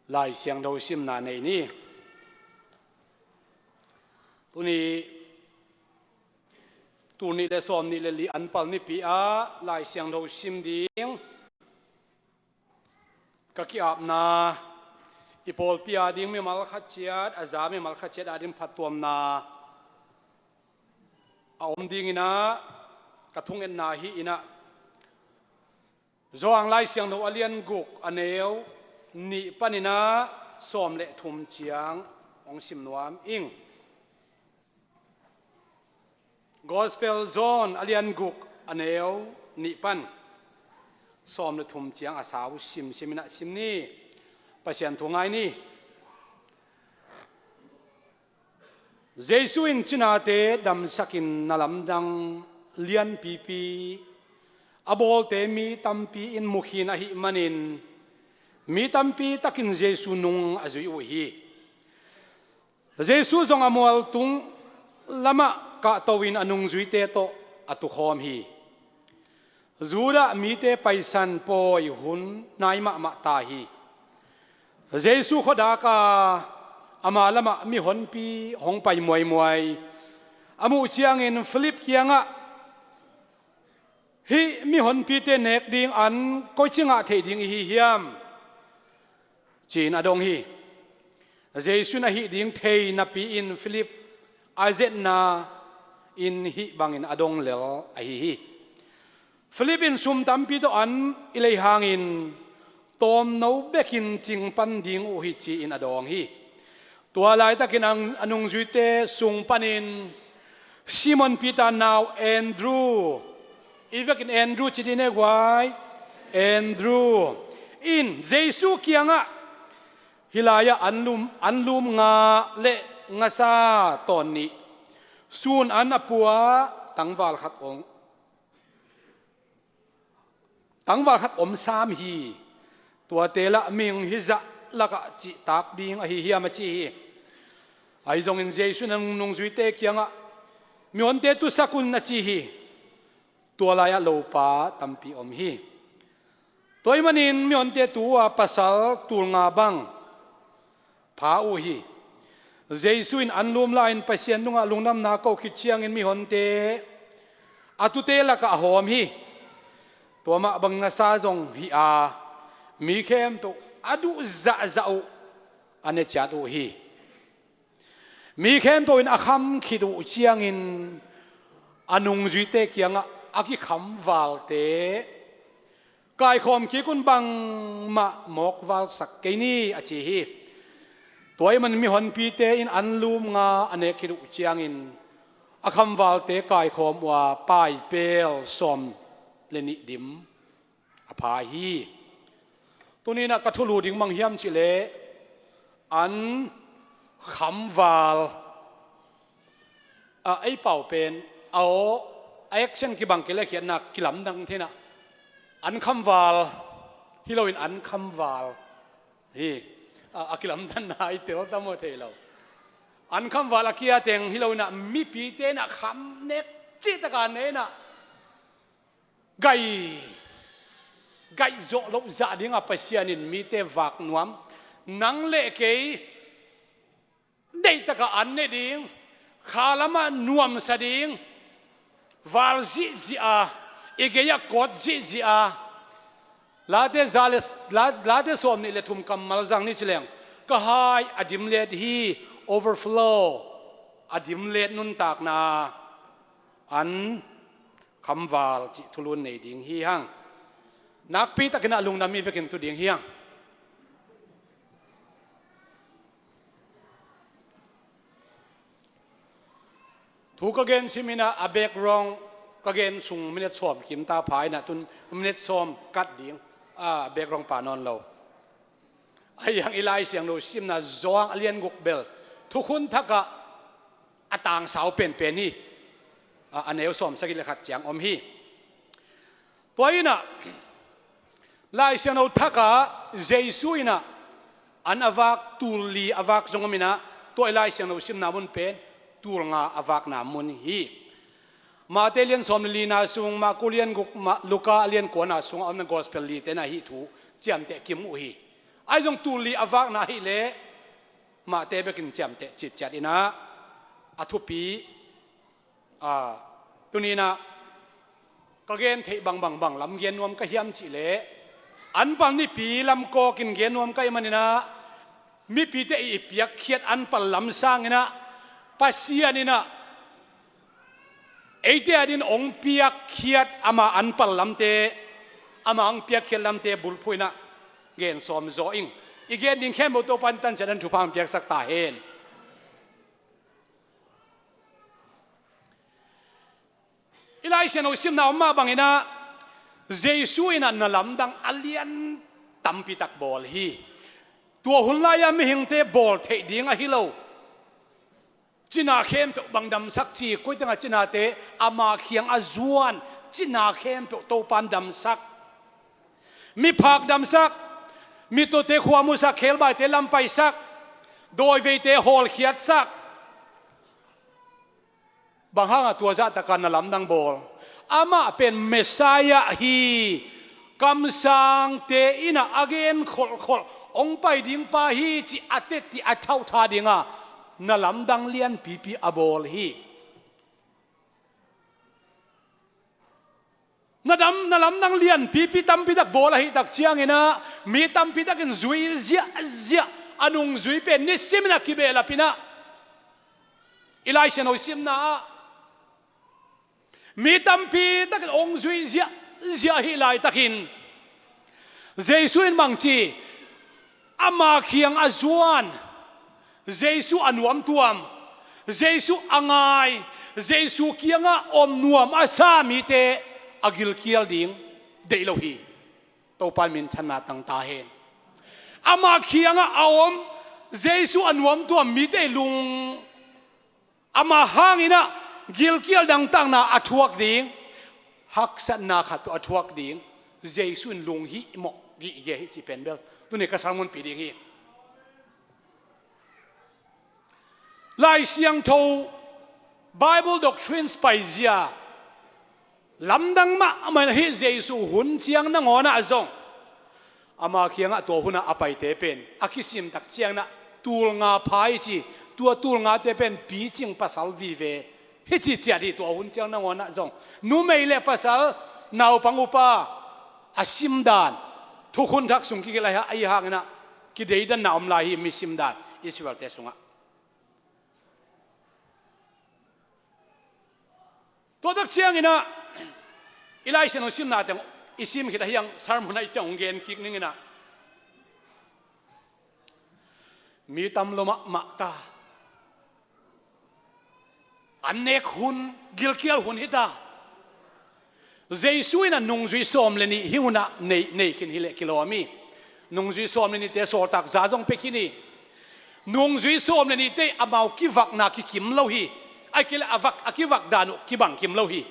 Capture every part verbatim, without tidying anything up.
Lai Siangtho simna nei ni. Tuni, tul nih le sawm nih le li an pal nipi ah Lai Siangtho sim ding ka ki-apna, i pawlpi a ding mimal khat ciat, a za mimal khat ciat a ding phattuamna a om dingin ah ka thungetna hi in ah, Johan Lai Siangtho a lian guk a neu nih panin ah sawm le thum ciang hong sim nuam ing. Gospel John a lian guk a neu nih pan sawm le thum ciang a sau simsim in ah sim ni. Pasian thu ngai ni. Jesu in cinate damsakin na lamdang lianpipi a bawlte mi tampi in mu khin ahih manin, mi tampi takin Jesu nung a zui uh hi. Jesu zong a mualtung lamah kahto in a nungzuite tawh a tukhawm hi. Judah mite Paisan pawi hun nai mahmah ta hi. Jesu khuadak a ama lamah mihonpi hong pai muaimuai a muh ciangin Philip kiangah, "Hih mihonpite nek ding an koici ngah theih ding i hi hiam?" ci-in a dong hi. Jesu in a hih ding thei napi-in Philip a zetna in hih bangin a dong lel ahi hi. Philip in sum tampi tawh an i lei hangin tawmno bekin cing pan ding uh hi, ci-in a dawng hi. Tua laitakin a nungzuite sung panin Simon Peter nau Andrew, i vekin Andrew ci dih ne guai, Andrew in Jesu kiangah, "Hih lai-ah anlum, anlum nga le ngasa tawn nih, sun an a pua, tangval khat om, tangval khat om sam hi. Tuate lah mihing hizah lakah cihtak ding ahi hiam?" a ci hi. Ahi zongin Jesu in a nungzuite kiangah, "Mihonte tusak un," a ci hi. Tua lai-ah lopa tampi om hi. Tua ahih manin mihonte tu uh a pasal tul nga bang pha uh hi. Jesu in anlum lai-in Pasian tungah lungdamna ko khit ciangin mihonte a tute lakah a hawm hi. Tua mah bangin ngasa zong hi a, mi khempeuh a duh zahzah uh a ne ciat uh hi. Mi khempeuh in a kham khit uh ciangin a nungzuite kiangah, "A kikhamvalte kaikhawm kik un, bangmah mawkvalsak kei ni," a ci hi. Tua ahih manin mihonpite in anlum nga a nek khit uh ciangin a khamvalte kaikhawm uh a, paipel sawm le nih dim a pha hi. Tuni-in ah ka thulu ding bang hiam cih leh, an khamval, a, ei pau pen, a aw, a action kibang kei leh khiatna kilamdang thei-in ah, an khamval hi loin an khamval hi. A, a kilamdanna i tel tam aw thei lo. An khamval a kia teng hi loin ah, mipite in ah kham nek cihtak a ne-in ah, gai, gaih zawh loh zah dingah Pasian in mite vak nuam. Nang le kei deihtakah an ne ding, kha lamah nuamsa ding, val zihziah a, i gei-ah kawt zihziah a, Late za le, La-, Late sawm nih le thum kammal zang ni ci leng, ka hai a dimlet hi, overflow, a dimlet nuntakna, an khamval cih thulu nei ding hi hang. Nakpi takin ah lungdam i vekin tu ding hi hang. Thu ka gen sim in ah, a background ka gen sung minute sawm kim ta pha in ah, tun minute sawm kat ding, a, background pha nawn lo. Ahi hang i Lai Siangtho simna Johan a lian guk bel thukhun thakah a tangsau penpen hi. A, a neu sawm sagih le khat ciang om hi. Tua in ah, Lai Siangtho thakah Jesu in ah an a vak, tul li a vak zong om in ah, tua i Lai Siangtho simna mun pen tul nga a vakna mun hi. Mate lian sawm le lina sung, Marku lian guk, Ma-, Luka lian kuana sungah a omna gospel lite in ah hih thu ciamteh kim uh hi. Ahi zong tul li a vakna ahih leh mahte bekin ciamteh citciat in ah, a thupi, a, tuni in ah ka gen theih bangbang bang lam gen nuam ka hiam cih leh, anpal nipi lam kawkin gen nuam ka hih manin ah, mipite i piakkhiat anpal lam sangin ah Pasian in ah eite adingin hong piakkhiat ama anpal lamte, ama hong piakkhiat lamte bulphuh in ah gen sawm zaw ing. I gen ding khempeuh Topa in tanciat in thupha hong piaksak ta hen. I Lai Siangtho simna om mah bangin ah Jesu in ah na lamdang a lian tampi tak bawl hi. Tua hun lai-a mihingte bawl theih ding ahi lo, cina khempeuh bang damsak ci, koi tengah cinate ama kiang a zuan, cina khempeuh Topa in damsak. Miphak damsak, mittawte khua musak, khebaite lam paisak, dawiveite hawlkhiatsak. Bang hangah tua zahtakah na lamdang bawl? Amah pen Messiah hi, kamsangte in ah a gen kholhkholh hong pai ding pa hi cih a tetti a thauhtha dingah na lamdang lianpipi a bawl hi. Na dam, na lamdang lianpipi tampi tak bawl ahih tak ciangin ah mi tampi takin zui ziahziah, a nungzui pen nisimin a kibehlap in ah, i Lai Siangtho simna ah mi tampi takin hong zui ziahziah ahih laitakin Jesu in bangci, ama kiang a zuan, Jesu a nuamtuam, Jesu a ngai, Jesu kiangah om nuam a sa mite a gilkial ding deih lo hi. Topa in minthanna tang ta hen. Ama kiangah a om, Jesu a nuamtuam mite lung ama hangin ah gilkial dangtakna a thuak ding, haksatna khat a thuak ding, Jesu in lunghimawh gige hi cih pen bel tuni ka sermon pi ding hi. Lai Siangtho Bible doctrines paizia lamdang mahmah in ah hih Jesu hun ciang nangawn ah zong ama kiangah tua hunah a paite pen a kisim tak ciangin ah tul nga pha hi ci, tua tul ngate pen picing pasal vive hi ci ciat hi. Tua hun ciang nangawn ah zong numei le pasal, naupang upa a simdan, thukhun thak sung kigelh ahi hangin ah kideidanna om lai hi, mi simdan Israelte sungah. Tua tak ciangin ah i Lai Siangtho simna teng i sim khit a hiang sermon ah i ciang hong gen kik ning in ah, mi tam lo mahmah ta, an nek hun, gilkial hun hi ta. Jesu in ah nungzui sawm le nih hih hun ah nei, nei khin hi leh kilawm hi. Nungzui sawm le nihte sawltak za zong pia khin hi. Nungzui sawm le nihte amau kivakna kikim lo hi. Ahih kei leh a vak, a kivak dan uh kibang kim lo hi.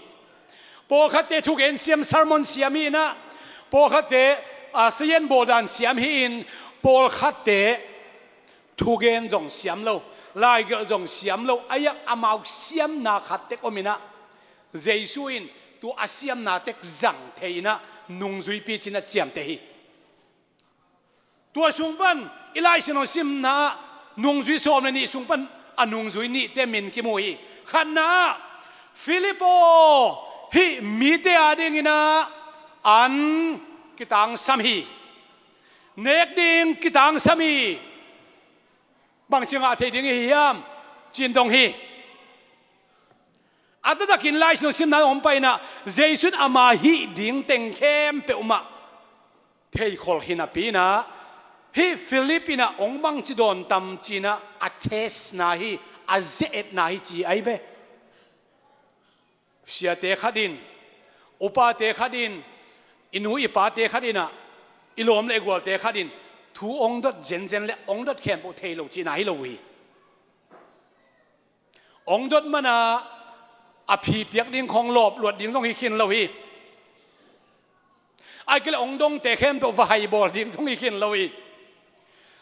Pawlkhatte thugen siam, sermon siam hi in ah, pawlkhatte, a, sayan bawldan siam hi in, pawlkhatte thugen zong siam lo, laigelh zong siam lo, a iang amau siamna khat tek om in ah, Jesu in tua a siamna tek zang thei in ah nungzui picin a ciamteh hi. Tua sung pan i Lai Siangtho simna ah nungzui sawm le nih sung pan a nungzui nihte min kimu hi. Khatna ah Philip aw, hih mite adingin ah an kitangsam hi. Nek ding kitangsam hi. Bangci ngah thei ding i hi hiam? Ci-in dong hi. A taktakin Lai Siangtho simna om pai in ah Jesu in ama hih ding teng khempeuh mah theikhol hi napi in ah, hih Philip in ah hong bangci dawn tam ci-in ah a testna hi, a ze-etna hi ci ahi ve. Siate khat in, upate khat in, i nu i pate khat in ah, i lawm le i gualte khat in thu hong dot zenzen le hong dot khempeuh thei lo cihna hi lo uh hi. Hong dot man ah a phi piak ding khawng lawp luat ding zong hi khin lo hi. Ahih kei leh hong dongte khempeuh va hai bawl ding zong hi khin lo hi.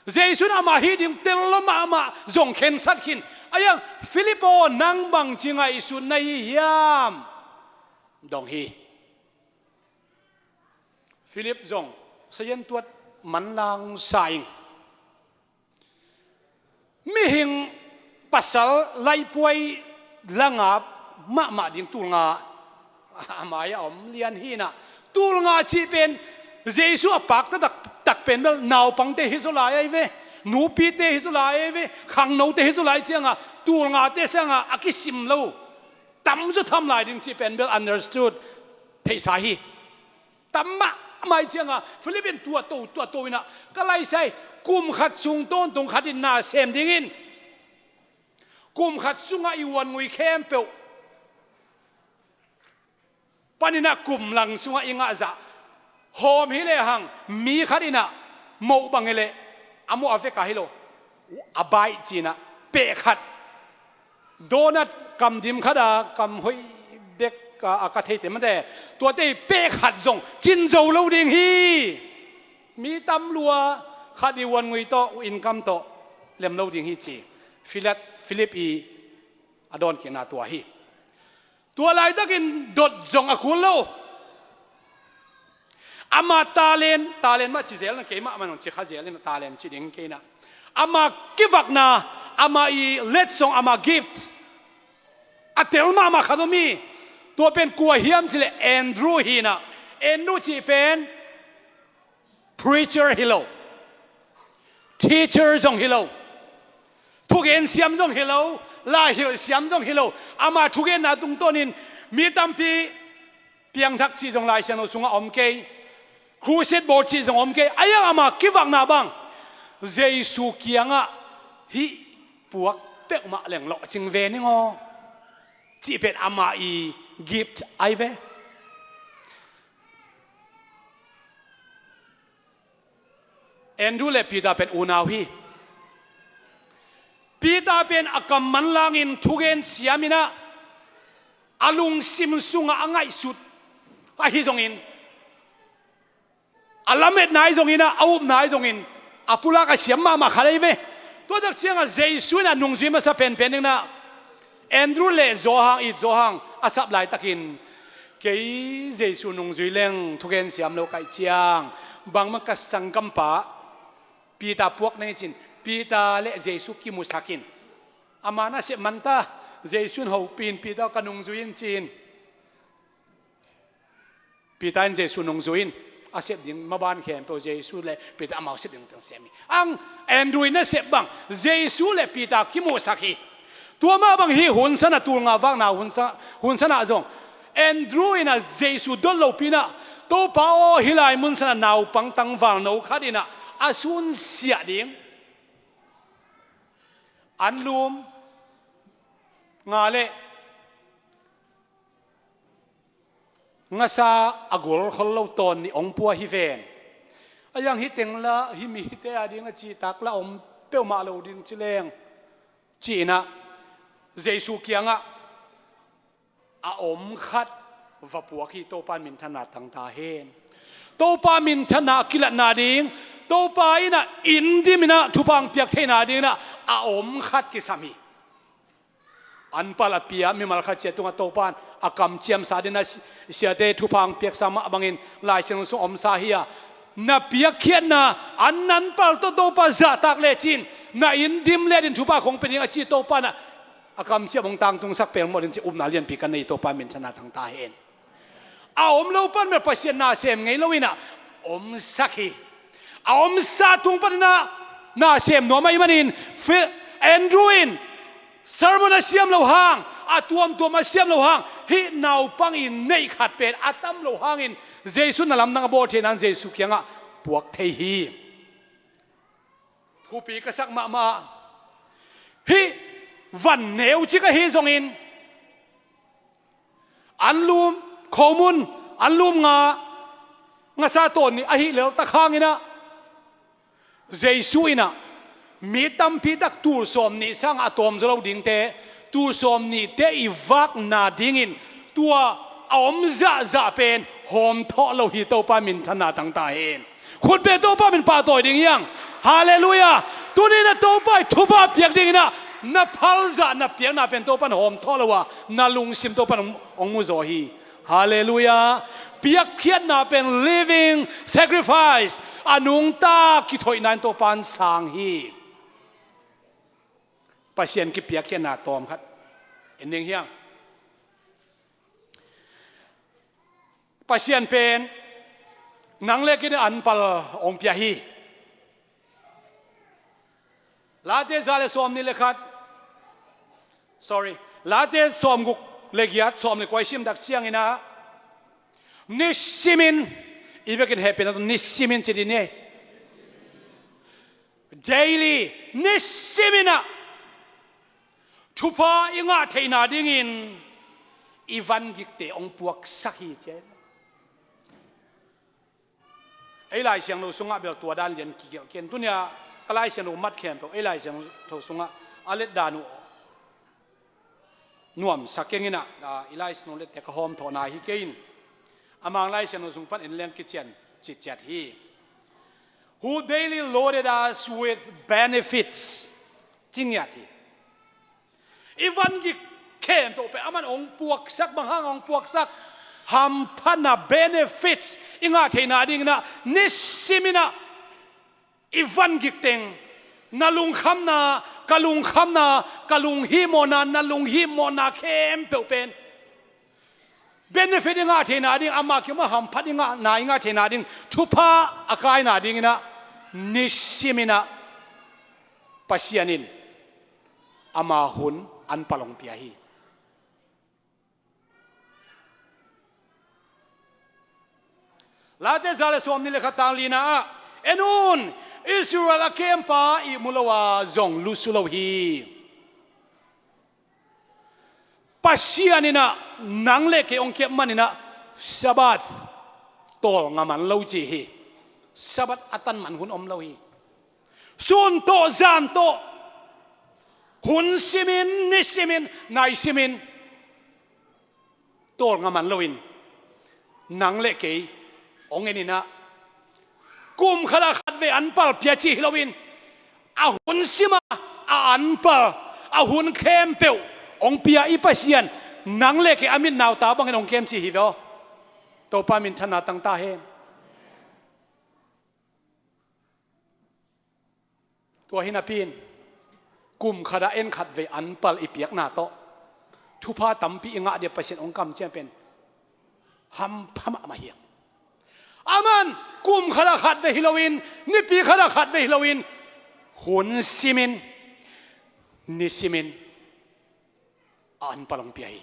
Jesu in ama hih ding tel lo mahmah zong khensat khin. A iang Philip aw, nang bangci ngaihsut na hi hiam? Dong hi. Philip zong sayan tuat manlang sa ing. Mihing pasal laipuai langa mahmah ding tulnga a mai-ah a om lian hinah, tulnga cih pen Jesu a pakta taktak pen bel naupangte hi zaw lai ahi ve. Nupite hi zaw lai ahi ve. Khangnote hi zaw lai cianga tulngate sanga a kisim lo tamzaw tham lai ding cih pen bel understood theihsa hi. Tam mahmah hi cianga Philip in tuahto tuahto inah, ka laisai, kum khat sung tawntung khat in na sem dingin kum khat sungah i uan ngui khempeuh paninah kum lang sungah i ngahzah hawm hi lehang, mi khat inah moh bang hi leh a moh a veka hi lo, a baih cinah peh khat, donut kam dim khat a kam hoih bek a, a ka theite mate, tuate i peh khat zong cin zo lo ding hi. Mi tam lua, khat i uan ngui tawh, income tawh lem lo ding hi ci. Philip, Philip i a dawnkikna tua hi. Tua laitakin dot zong a kul lo. Ama talent, talent mah ci zel na, keimah man hong ci kha zel in a talent ci ding kei na. Ama kivakna, ama i letsong, ama gift a tel mahmah khat om hi. Tua pen kua hiam cileh Andrew hi na. Andrew cih pen preacher hi lo, teacher zong hi lo, thugen siam zong hi lo, laihilh siam zong hi lo. Ama thugenna tungtawnin mi tampi piangthak cih zong Lai Siangtho sungah om kei, crusade bawl cih zong om kei. Ahi hang ama kivakna bang Jesu kiangah hih puak peuhmah leng lawhcing ve ning aw cih pen ama i gift ahi ve. Andrew le Peter pen unau hi. Peter pen a kam manlangin thugen siam inah, a lungsim sungah a ngaihsut ahi zongin, a lametna ahi zongin ah, a upna ahi zongin, a pulak a siam mahmah khat ahi ve. Tua tak ciangah Jesu in a nungzui masa penpen ding na, Andrew le Johan, it Johan a sap laitakin, kei Jesu nungzui leng thugen siam lo kaih ciang, bangmah ka sanggampa Peter puak ning cin, Peter le Jesu kimusakin, ama na sep manta, Jesu in hopih in, Peter ka nungzui in cin. Peter in Jesu nungzui in, a sep ding maban khempeuh Jesu le Peter amau sep ding teng sem hi. Ang Andrew in a sep bang Jesu le Peter kimuhsak hi. Tua mah bang hi hun sana, tulnga vakna hun sa-, hun sana zong Andrew in a Jesu dot lopi inah, Topa aw, hih lai mun sana naupang tangval no khat inah a sunsiah ding anlum nga le ngasa a gol khol lo tawn nih ong pua hi ven. A yang hi teng la, hi mite a ding a cihtak la om peuhmah lo ding ci leng, ci inah Jesu kiangah a om khat va puak hi. Topa in minthanna tangta hen. Topa minthanna a kilatna ding, Topa inah inn dim inah thupha hong piak theihna ding inah a om khat kisam hi. Anpal a pia mimal khat cia tungah Topa in a kamciamsa ding a si-, siate thupha hong piaksa mah bangin Lai Siangtho sung omsa hi a, na piakkhiatna an nanpal tawh Topa zahtak lecin na inn dim le din thupha kong pia ding a ci Topa in a kamciam hong tangtungsak pelmawh din ci upna lianpi kan nei. Topa minthanna tangta hen. A om lo pan bel Pasian na sem ngei lo inah omsak hi. A omsa tung paninah na sem nuam ahih manin, Fi-, Andrew in sermon a siam lo hang, a tuamtuam a siam lo hang, hih naupang i neih khat pen a tam lo hangin Jesu na lamdang a bawl thei nan Jesu kiangah puak thei hi. Thupi ka sak mahmah. Hih van neucik ahi zongin, anlum, khomun, anlum nga, ngasa tawn nih ahih leltak hangin ah, Jesu in ah mi tampi tak tul sawm nih sangah a tawm zaw lo dingte, tul sawm nihte i vakna dingin tua a om zahzah pen hawm thawh lo hi. Topa minthanna tangta hen. Khutbeh Topa min pahtawi ding hi hang. Halleluiah. Tuni na Topa i thupha piak dingin ah na phalzah na piakna pen Topa in hawm thawh lo a, na lungsim Topa in hong, hong mu zaw hi. Halleluiah. Piakkhiatna pen living sacrifice, a nungta kithoihna in Topa in sang hi. Pasian kipiakkhiatna tawm khat en ning hiang. Pasian pen nang le kei in anpal hong pia hi. Late za le sawmnih le khat, sorry, Late sawmguk le giat, sawm le kua i sim tak ciangin ah, nisimin, i vekin hehpihna tawh nisimin ci dih ni. Daily, nisimin ah thupha i ngah theihna dingin i vangikte hong puaksak hi, ci hi. Ei Lai Siangtho sungah bel tua dan lian kigelh kei in. Tuni-a ka Lai Siangtho mat khempeuh ei Lai Siangtho sungah a let dan uh nuamsa keng in ah, ah, i Lai Siangtho lette ka hawm thawh nai hi kei in. A Mang Lai Siangtho sung pan en leng kician citciat hi. Who daily loaded us with benefits, ci ngiat hi. I vangik khempeuh pen aman hong puaksak, bang hang hong puaksak? Hamphatna, benefits i ngah theihna dingin ah nisimin ah i vangik teng, na lungkhamna, ka lungkhamna, ka lunghimawhna, na lunghimawhna khempeuh pen benefit i ngah theihna ding, ama kiangah hamphat i ngahna i ngah theihna ding, thupha a kaina dingin ah nisimin ah Pasian in ama hun anpal hong pia hi. Late za le sawmnih le khat, tang lina ah, en un, Israel a kempa ihmu lo a zong lusu lo hi. Pasian in ah nang le kei hong kep manin ah Sabbath tawlnga man lo ci hi. Sabbath a tan man hun om lo hi. Sun tawh, zan tawh, hun simin, ni simin, nai simin tawlnga man loin nang le kei hong en in ah, kum khat ah khatvei anpal pia ci hi loin, a hun sim a, a anpal, a hun khempeuh hong pia i Pasian, nang le kei a mit nauta bangin hong kem ci hi ve aw. Topa minthanna tang ta hen. Tua hi napi-in, kum khat ah en khatvei anpal i piakna tawh thupha tampi i ngah ding a Pasian hong kamciam pen hampha mahmah hi. Aman kum khat ah khatvei hi loin, nipi khat ah khatvei hi loin, hun simin, ni simin a anpal hong pia hi.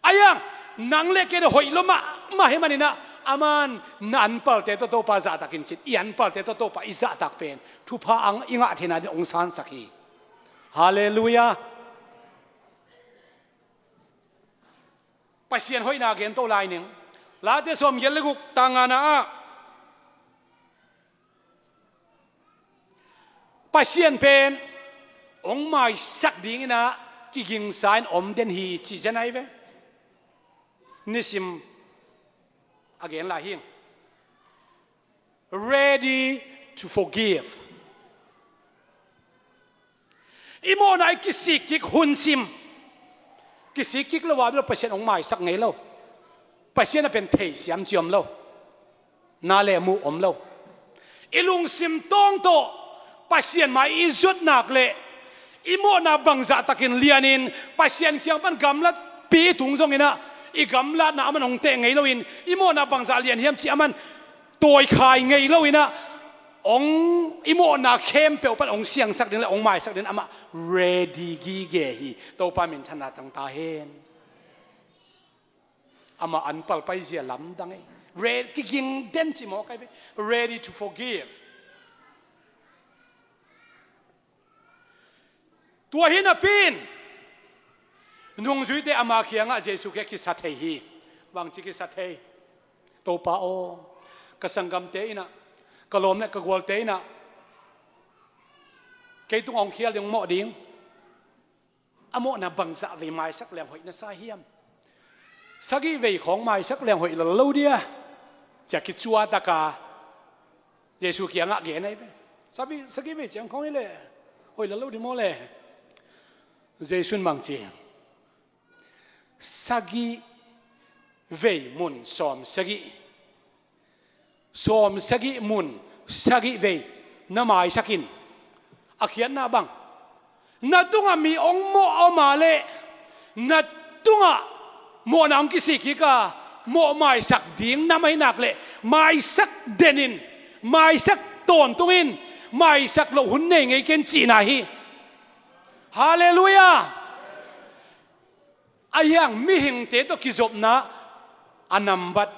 A hiang, nang le kei hoih lo mahmah hi manin ah, aman na anpalte tawh Topa zahtakin cin, i anpalte tawh Topa i zahtak pen thupha a i ngah theihna ding hong sansak hi. Halleluiah. Pasian hoihna gen to lai ning. Late sawmgiat le guk, tang ngana ah, Pasian pen hong maisak dingin ah kigingsa in om den hi, ci zen ahi ve. Nisim a gen lai hi. Ready to forgive. I mawhna i kisik kik hun sim. Kisik kik lo a bel Pasian hong maisak ngei lo. Pasian a pen theisiam ci om lo. Na le muh om lo. I lungsim tawng tawh Pasian mai i zut nak leh, i mawhna bangzah takin lianin Pasian kiang pan gamlatpi i tung zongin ah, i gamlatna aman hong teh ngei loin, i mawhna bangzah lian hiam cih aman tawikhai ngei loin ah, hong, i mawhna khempeuh pan hong siangsak ding le hong maisak ding amah ready gige hi. Topa minthanna tang ta hen. Amah anpal paizia lamdang ei. Re-, kiging den ci mawk ahi ve. Ready to forgive. Tua hi napi-in, nungzuite ama kiangah Jesu kiang kisa thei hi. Bangci kisa thei? Topa aw, ka sanggamte in ah, ka lawm le ka gualte in ah kei tungah hong khial ding, hong mawh ding. A mawhna bangzah vei maisak leng hoih na sa hiam? Sagih vei khawng maisak leng hoih lel lo dia, ci-a kicuataka Jesu kiangah gen ahi ve. Sagih, sagih vei ciang khawng hi leh hoih lel lo ding maw le? Jesu in bang ci? Sagih vei mun sawm sagih, sawm sagih mun sagih vei na maisak in. A khiatna bang, na tungah mi hong mawh om a leh, na tungah mawhna hong kisik kik a, mawh maisak ding na mainak leh, maisak den in, maisak tawntung in, maisak loh hun nei ngei ken cihna hi. Halleluiah. Ahi hang mihingte tawh kizopna a nambat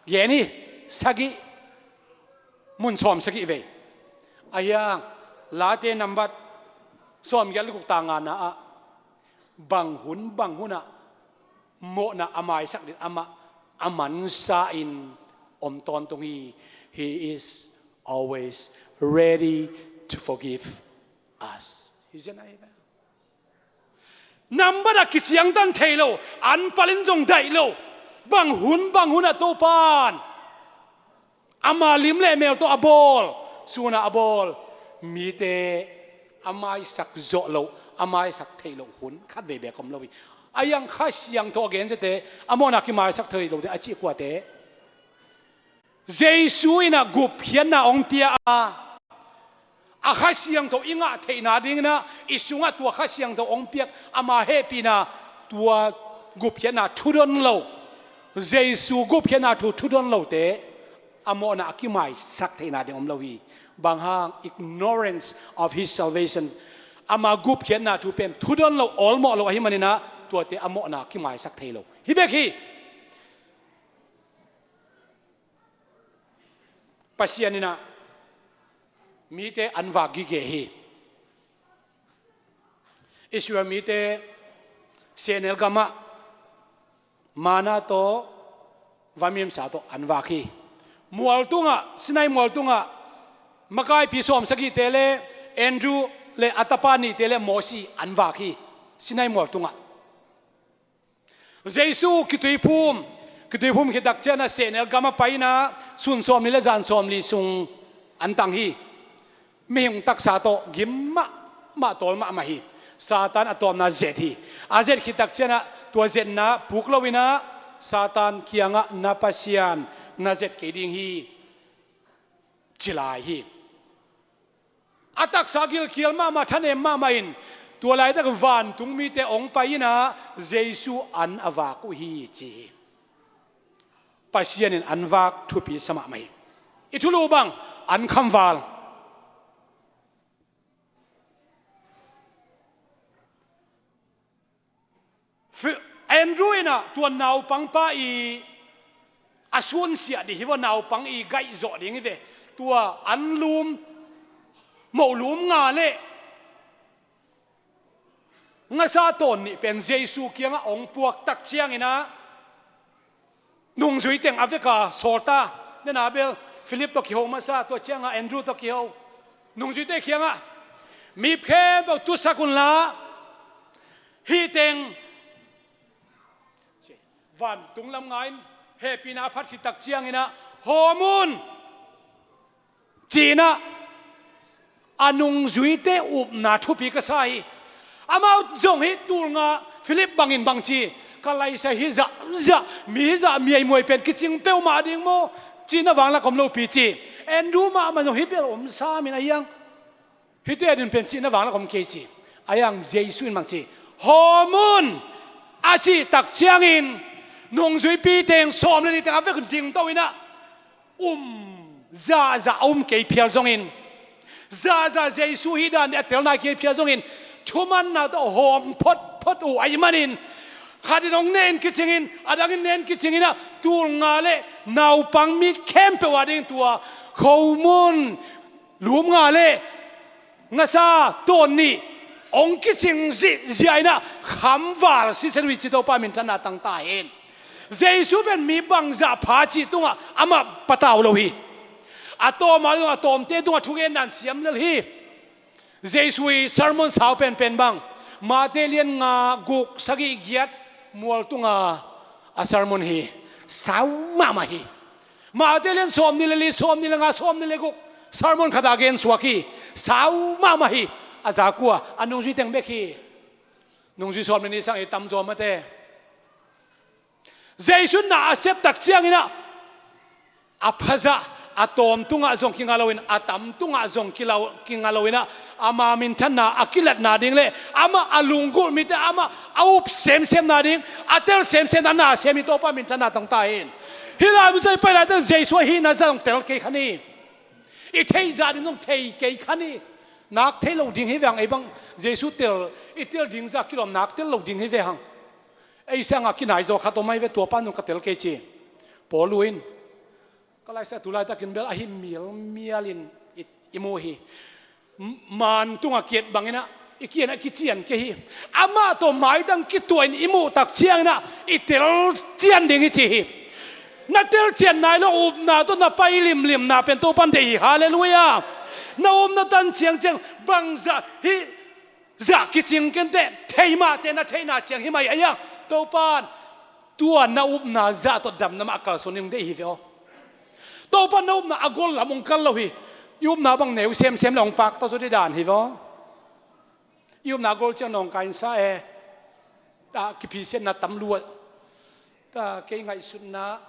gen hi, sagih, mun sawm sagih vei. Ahi hang Late nambat sawm giat le guk, tang ngana ah, bang hun bang hun ah mawhna a maisak ding amah a mansa in om tawntung hi. He is always ready to forgive us. Hi zen ahi ve. Nambat a kiciangtan thei lo, an palin zong daih lo, bang hun bang hun ah Topan ama lim le mel tawh a bawl, sun ah a bawl mite a maisak zawh loh, a maisak theih loh hun khat vei beek om lo hi. Ahi hang Kha Siangtho a gen ziate, a mawhna kimaisak thei lo ding a cih kuate, Jesu in ah gupkhiatna hong pia a, a Kha Siangtho i ngah theihna dingin ah i sungah tua Kha Siangtho hong piak ama hehpihna, tua gupkhiatna thudon lo, Jesu gupkhiatna thu thudon lote a mawhna a kimaisak theihna ding om lo hi. Bang hang? Ignorance of his salvation. Ama gupkhiatna thu pen thudon lo, awlmawh lo ahih manin ah tuate a mawhna kimaisak thei lo hi bek hi. Pasian in ah mite an vak gige hi. Israel mite sehnel gamah manna tawh, vamimsa tawh an vak hi. Mual tungah, Sinai mual tungah makaipi sawm sagihte le Andrew le a tapa nihte le Mosi an vak hi. Sinai mual tungah Jesu kituiphum, kituiphum khit tak ciangin ah sehnel gamah pai in ah sun sawmli le zan sawmli sung an tang hi. Mihing taksa tawh gim mahmah, tawl mahmah hi. Satan a tawpna zet hi. A zet khit tak ciangin ah tua zetna puk lo in ah Satan kiangah, "Na Pasian na zet kei ding hi," ci lai hi. A taksa gilkial mahmah, thanem mahmah in, tua laitak vantung mite hong pai in ah Jesu an a vak uh hi, ci hi. Pasian in an vak thupi sa mahmah hi. I thulu bang, an khamval. Fi-, Andrew in ah tua naupangpa i a sunsiah ding hi vua, naupang i gaihzawh ding hi ve. Tua an lum, moh lum nga le ngasa tawn nih pen Jesu kiangah hong puak tak ciangin ah nungzui teng a vek a sawl ta. Nena bel Philip tawh kiho masa, tua ciangah Andrew tawh kiho. Nungzuite kiangah, "Mi khempeuh tusak unla, hih teng," vantung lam nga in, hehpihna a phat khit tak ciangin ah, "Hawm un," ci-in ah a nungzuite upna thupi ka sa hi. Amau zong hih tul nga Philip bangin bang ci, "Ka laisa hih zahzah, mi hih zah miaimuai pen kicing peuhmah ding maw?" ci-in a vanglak om lopi ci. Andrew mahmah zong hih bel om sam in, ahi hang hihte ading pen cihna vanglak om kei ci. Ahi hang Jesu in bang ci, "Hawm un," a cih tak ciangin nungzuipi teng sawm le nih teng a vek dingto in ah, um zahzah a um kei phial zongin, zahzah Jesu hih dan a tel nai kei phial zongin, thumanna tawh hawm photphot uh ahih manin, khat in hong ne in kicingin, a dangin ne in kicingin ah, tul nga le naupang mi khempeuh a ding tua khomun lum nga le ngasa tawn nih hong kicing zihziah in ah khamval sisen uh hi ci. Topa minthanna tang ta hen. Jesu pen mi bangzah pha cih tungah amah patau lo hi. A tawm a, a tawmte tungah thugen dan siam lel hi. Jesu i sermon sau penpen bang, Mate lian nga, guk, sagih, giat mual tunga a sermon hi. Sau mahmah hi. Mate lian sawmnih le li, sawmnih le nga, sawmnih le guk sermon khat a gen suak hi. Sau mahmah hi. A zakua a nungzui teng bek hi. Nungzui sawm le nih sang i tamzaw mate. Jesu na a sep tak ciangin ah, a phazah, a tawm tungah zong kinga loin, a tam tungah zong kila, kinga loin ah, ama minthanna a kilatna ding le amah a lunggulh mite amah a up semsemna ding, a tel semsemna na sem hi Topa minthanna tong ta hen. Hih lai mun zah i pai laitak Jesu ahihna zah zong tel kei kha ni. I theih zah ding zong thei kei kha ni. Nak thei lo ding hi ve hang, ei bang Jesu tel, i tel ding zah kilawm nak tel lo ding hi ve hang. Ei sangah kinai zaw khat om ahi ve, tua pa nung ka tel kei ci. Paul in, ka laisa tu laitakin bel ahi mialmialin i, i mu hi. M-, man tungah kiat bangin ah, i kian ah kician kei hi. Amah tawh maidang kituahin i muh tak ciangin ah, i tel cian ding hi ci hi. Na tel cian nai lo upna tawh na pai limlimna pen Topan deih hi. Halleluiah. Na upna tan ciangciang bangzah hih zah kicing kenteh, thei mahteh na theihna ciang hi mai a iang. Topan tua na upna zah tawh damna mah a kalsuan ding deih hi ve aw. Topan na upna a gol lam hong kal lo hi. I upna bang neu semsem le hong pak tawh zaw dih dan hi ve aw. I upna gol ciang nawngkai in sa e. Ta kiphisiatna tam lua. Ta kei ngaihsutna,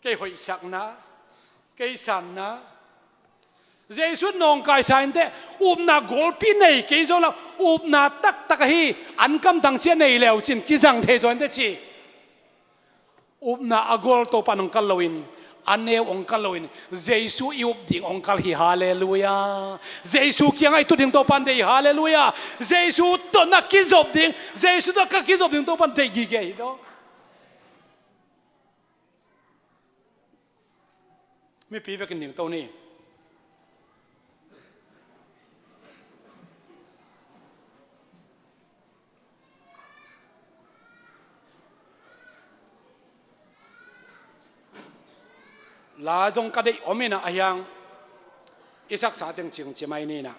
kei hoihsakna, kei sanna. Jesu nawngkaisa inteh, upna golpi nei kei zo lo, upna taktak ahi, an kamtang cia nei leu cin kizang thei zaw inteh ci. Upna a gol Topan hong kal loin, a neu hong kal loin, Jesu i up ding hong kal hi. Halleluiah. Jesu kiangah i tu ding Topan deih hi. Halleluiah. Jesu tawh na kizop ding, Jesu tawh ka kizop ding Topan deih gige hi lo. Mipi vekin ding to ni. La zong ka deih om inah a hiang i saksa teng cing ci mai ninah.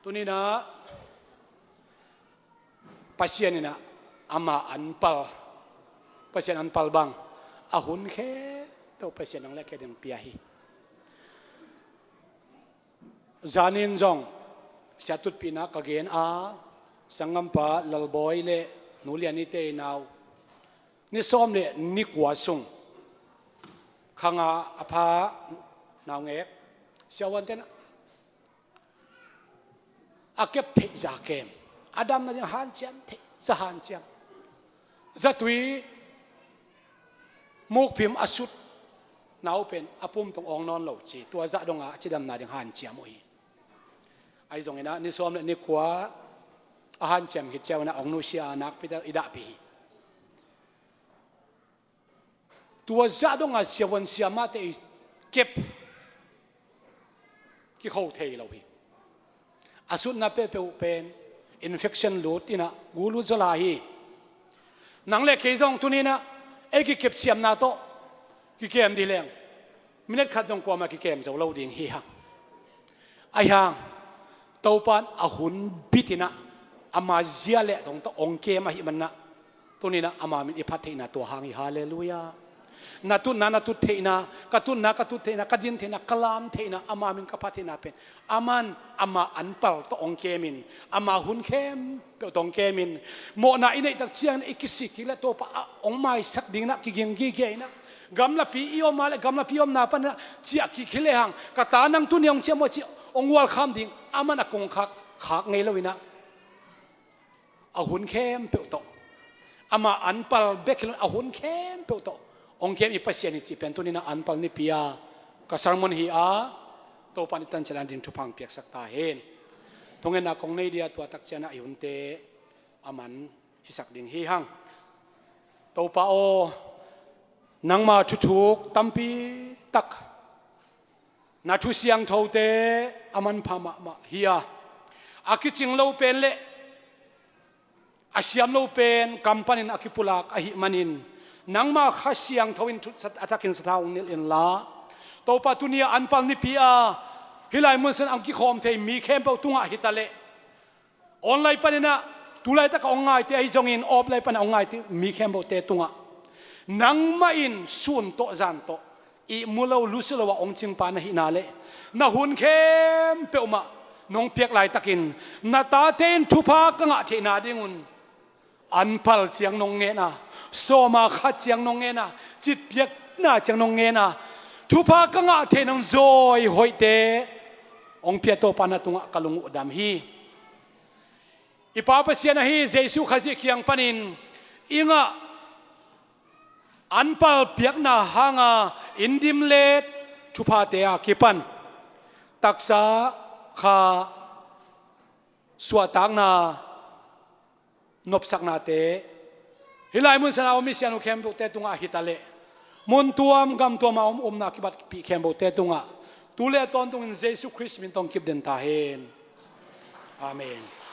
Tuninah Pasian inah ama anpal, Pasian anpal bang a hun khempeuh Pasian nang le kei ding pia hi. Zanin zong siatutpihna ka gen a, sanggampa Lalbawi le Nu Lian-ite i nau ni sawm le ni kua sung khanga a pha naungek siavuanten a kep theih za kem, a damna ding hanciam theih za hanciam, zatui mukphim a sut nau pen a pum tong awng nawn lo ci, tua zah donga a cidamna ding hanciam uh hi. Ahi zonginah ni sawm le ni kua a hanciam khit ciau inah awng nusia a nakpite i dahpih hi. Tua zah donga siavuan siamahte i kep kikho thei lo hi. A sutna peuhpeuh pen infection lut inah gu lut zaw lai hi. Nang le kei zong tuninah ei kikep siamna tawh kikem dih leng minute khat zong kuamah kikem zo lo ding hi hang. Ahi hang Topan a hun bitinah ama zia le dong tawh ong kem ahi manah tuninah ama min i phat theihna tua hang hi. Halleluiah. Na tutna na tut theihna, ka tutna ka tut theihna, ka din theihna, ka lam theihna, ama min ka phat theihna pen aman ama anpal tawh ong kemin, ama hun khempeuh tawh ong kemin, mawhna i neihtak ciangin i kisik kik le Topa a ong maisak dinginah kiging gige inah gamlapi i om a le gamlapi omna panah ciah kik hi lehang ka ta nang tuni ong ciah maw cih ong welcome ding aman a kongkhak khak ngei lo inah a hun khempeuh tawh, ama anpal bek hi lo a hun khempeuh tawh ong kem i Pasian hi cih pen tuninah anpal nipi a ka sermon hi a, Topan i tancian ding thupha piaksak ta hen. Thungetna kong nei dia tua tak cianah i hunte aman hisak ding hi hang. Topa aw, nangma thuthuk tampi tak na thu siangthote a manpha mahmah hi a, a kicing lo pen le a siam lo pen kam panin a kipulak ahih manin nangma Kha Siangtho in thut a thakin sathau hong nilh inla, Topa tuni a anpal nipi a hih lai mun san a hong kikhawm thei mi khempeuh tungah hitaleh online paninah tu laitaka hong ngaite ahi zongin offline panah hong ngaite mi khempeuhte tungah nangmah in sun tawh zan tawh ihmu lo lusu lo ah hong cingpa na hihna le na hun khempeuh mah nong piak laitakin na tate in thupha ka ngah theihna dingun Anpal ciang nong ngen a, sawma khat ciang nong ngen a, citpiakna ciang nong ngen a, thupha ka ngah thei nong zawi hoihte hong pia Topa na tungah ka lung uh dam hi. I Pa Pasian ahi Jesuh Khazih kiang panin i ngah anpal piakna hanga in dimlet thuphate a kipan taksa kha suahtakna nopsaknate hih lai mun sana om i sianu khempeuhte tungah hi ta leh, mun tuam gam tuama om umna kibatpih khempeuhte tungah tu le tawntungin Jesuh Khrist min tawh kip den ta hen. Amen.